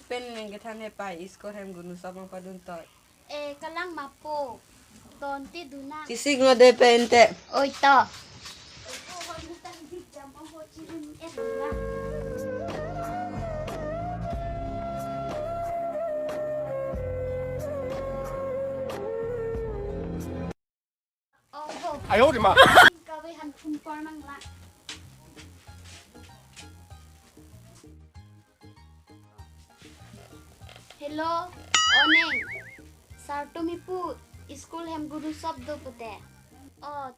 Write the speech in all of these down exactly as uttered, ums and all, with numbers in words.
Pen neng kethan he pai, school hem gunu sop nang padun toi. Eh, kalang mapo. Tonte duna. Chisik ngo de pen te. Oi to. Oho. Ayo, di ma. Kave han phun por nang la. Hello, o neng. Sir tumi pu, school hem gunu sop do pute. O,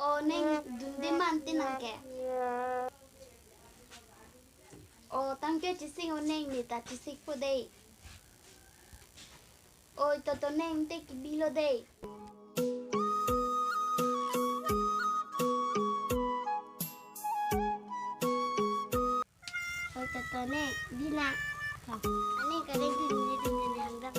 o neng dunde mante nang ke. O tangke chisik o neng, ne ta chisik po dei. Oi, toto neng te kibilo dei. Oi, toto neng, bina. Ani kadeng dun ni dun ni hangdam.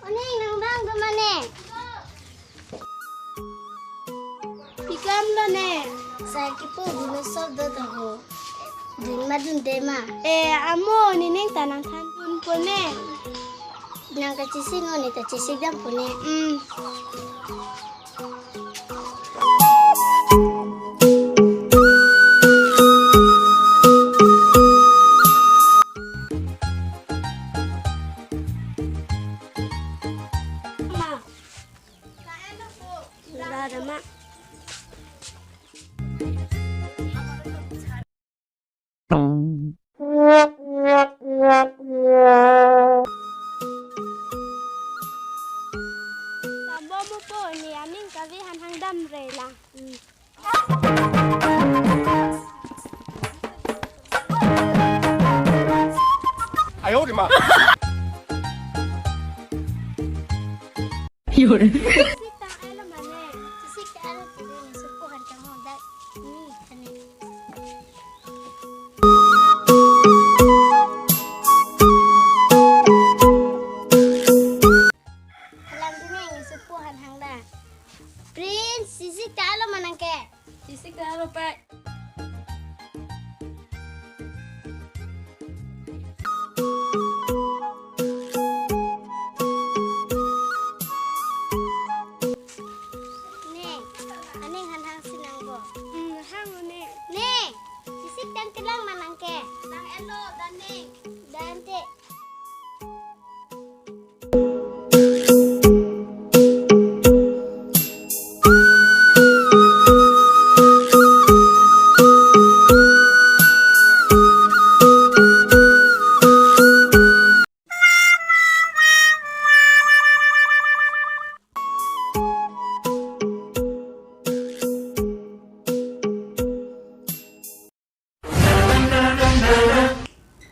O neng, nang bang do ma neng? Pikam lo neng? Sir kipu gunu sop do to ho. Dun ma dunde ma? Eh, amo, ne neng ta nang than dun po neng. Nang kachisik ngo, ne ta chisik dam po neng. Hmm. Sabo mo po, ne aning kave han hangdam re lang. Ayo, di ma. Yun. Chisik ta alo mane. Chisik ta alo tiri ni supu han kamu dak. Ni, ane. Alam dunia ni supu han hangda. Prince, chisik ta alo ma nang ke? Chisik ta alo pai. Neng, aning han hang si nang bo. Hmm, hang o neng. Neng, chisik dam kelang ma nang ke? Nang elo, dan neng. Dan te.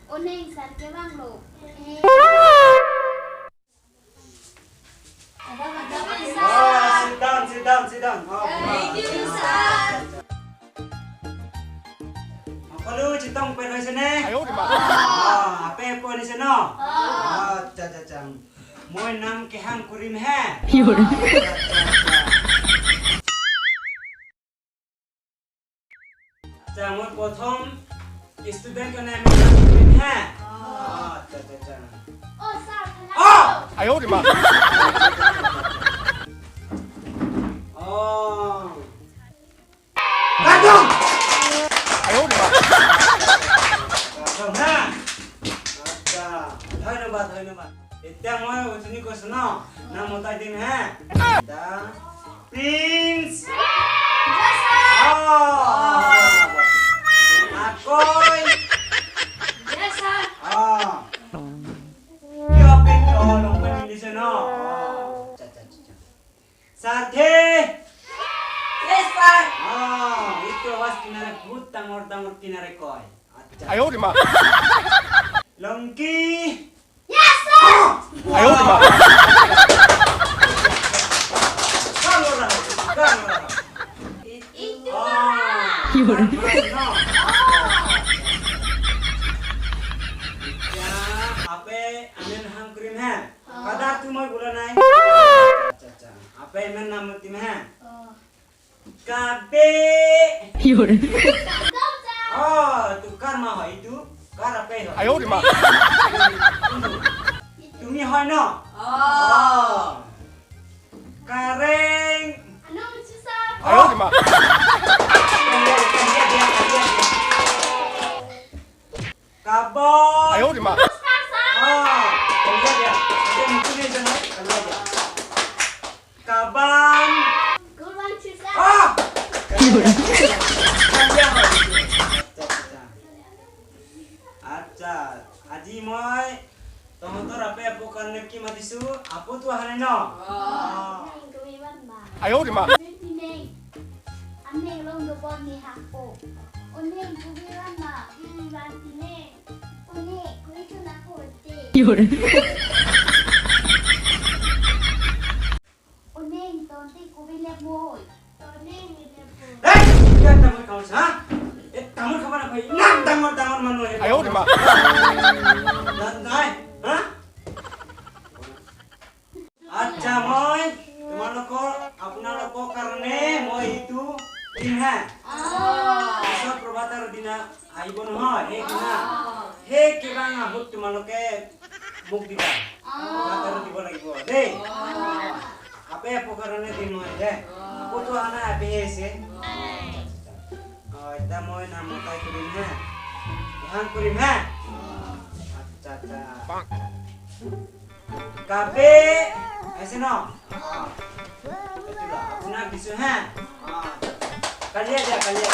O neng, sir kevang lo. Oh, sit down, sit down, sit down. Oh, thank you, sir. Makalu chetong pen hai sene. Ayo, di ma. Ah, ape po ni seno. Ah, cha, cha, cha. Moi nam kehang kurim he. Yun. Chang, moi prothom student kene, ami kehang kurim he. Ah, cha, cha, cha. Oh, sir, kena. Ah! Ayo, di ma. Oh. Kadong! Ayo, di ma. Kadong, ha? Acha. Thoi no ba, thoi no ba. Etiang moi utuni ko suno. Nang motai dim he. Da. Prince. Yes, sir. Oh. Akoi. Yes, sir. Oh. Yo, pin, oh, long pen ini suno. Oh. Cha, cha, cha, cha. Sarthe! Yes, sir. Ah, itu awas kinare bhut tangor tangor kinare koi. Acha. Ayo, di ma. Longki! Yes, sir. Ayo, di ma. Kang ora, kang ora. Itu. Oh, Ape amen hang krim ha. Kadar tu moi bola nai. Acha, acha. Ape amen nam tim ha. Kabe. Yur. Oh, tu kar ma hoi tu. Kar ape hoi. Ayo, di ma. Tumi hoi no? Oh. Kareng. Ayo, di ma. Kabon. Ayo, di ma. Ah, kalia dia. Dia mungkin dia jangan kalia dia. Kaban. Kurban sisa. Ah! Kalia dia. Acha, acha. Acha, aji moi. Tomator ape apo karne ki matisu, apo tu ahane no. Ah. Neng kumi ban ma. Ayo, di ma. Neng tineng. Aneng long do bon ni hako. O neng kumi ban ma. Kumi ban tineng. O neng kumi tu na ko te. Yur. O neng, tonte kumi lep moi. Tonte ni lep moi. Eh, ya tamur kamu sa? Eh, tamur kamu apa? Nang tamur tamur manu ya. Ayo, di ma. Dan dai, ha? Acha moi, তোমালোকৰ আপোনালোকৰ কাৰণে মই এইটো দিম হা। পিছত প্ৰভাতৰ দিনা আহিব নহয়, সেই দিনা। সেই কিবা আহোঁত তোমালোকে মোক দিবা। প্ৰভাতৰ দিব লাগিব দেই। Ape apo karne din moi de. Apo tu ahana ape he se. Oh, ita moi na motai kurim ha. Ihan kurim ha. Acha, acha. Kabe. Aise no. Ah. Betul lah. Apuna bisu ha. Ah. Kalia dia, kalia dia.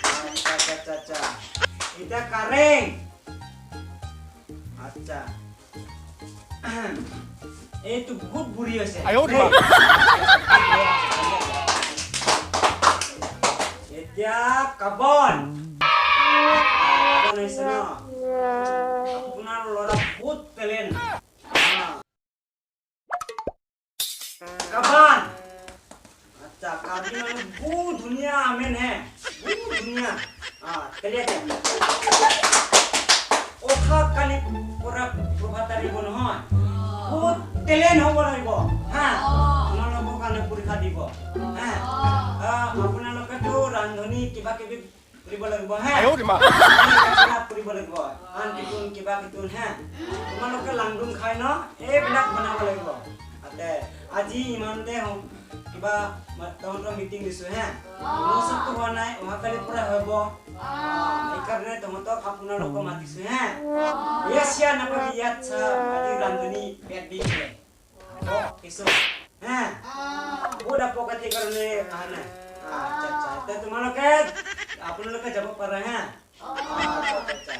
Acha, acha, acha, acha. Ita kareng. Acha. এই তো বহুত বুঢ়ী হৈছে। আয়ো, দেই। মা। এতিয়া কাবন। কাবন হৈছে ন? আপোনাৰ ল'ৰা বহুত টেলেণ্ট। কাবান। আচ্ছা, কাবান মানে বহুত ধুনীয়া আমেন হে। বহুত ধুনীয়া। আ, খেলি আছে। অহা কালি পৰা প্ৰভাত আহিব নহয়। বহুত টেলেণ্ট হ'ব লাগিব। হা? আপোনালোকৰ কাৰণে পৰীক্ষা দিব। হা? আ, আপোনালোকেতো ৰান্ধনি কিবা কিবি কৰিব লাগিব, হা? আয়ো, দেমা। খানা কৰিব লাগিব। আন কিটুন, কিবা কিটুন, হা? তোমালোকে লাংডুম খাই ন? এইবিলাক বনাব লাগিব। আতে, আজি ইমানতে হওক। কিবা মা-, তহঁতৰ মিটিং দিছো, হা? অ। মোৰ চবটো হোৱা নাই, অহাকালিৰ পৰা হ'ব। অ। অ, সেইকাৰণে তহঁতক আপোনালোকক মাতিছো, হা? অ। ইয়াত চিয়া নাপাবি, ইয়াত চা, আজি ৰান্ধনি পেট বিষ বোলে। অ, কিছু, হা? অ। বহুত আপত্তিৰ কাৰণে অহা নাই। আচ্ছা, আচ্ছা। তে তোমালোকে, আপোনালোকে যাব পাৰা, হা? অ। আচ্ছা, আচ্ছা।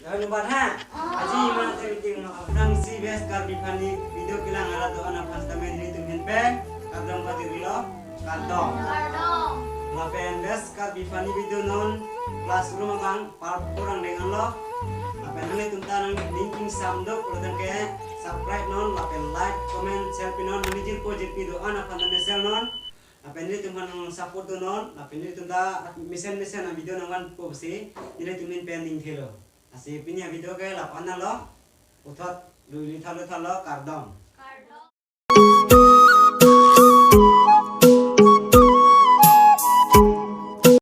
ধন্যবাদ, হা? অ। আজি ইমানতে মিটিং ন। Aphrangsi best Karbi Funny video kelang arat do-an aphan tame nelitum ahin pen kardom pajirlo, kardom. Kardom. Lapen best Karbi Funny video non classroom abang par kurang dengan lo. Lapen nanglitum ta nangning ingsam do, lapen ke subscribe non, lapen like, comment, share pinon, neli jirpo jirpi do-an aphan tame share non. Lapen nelitum aphan nang support do non, lapen nelitum ta mesen mesen a video nangvanpo pusi, nelitum ahin pen ning thelo. Lasi pini a video ke la-an lo, puthot lui lui thalo thalo, kardom.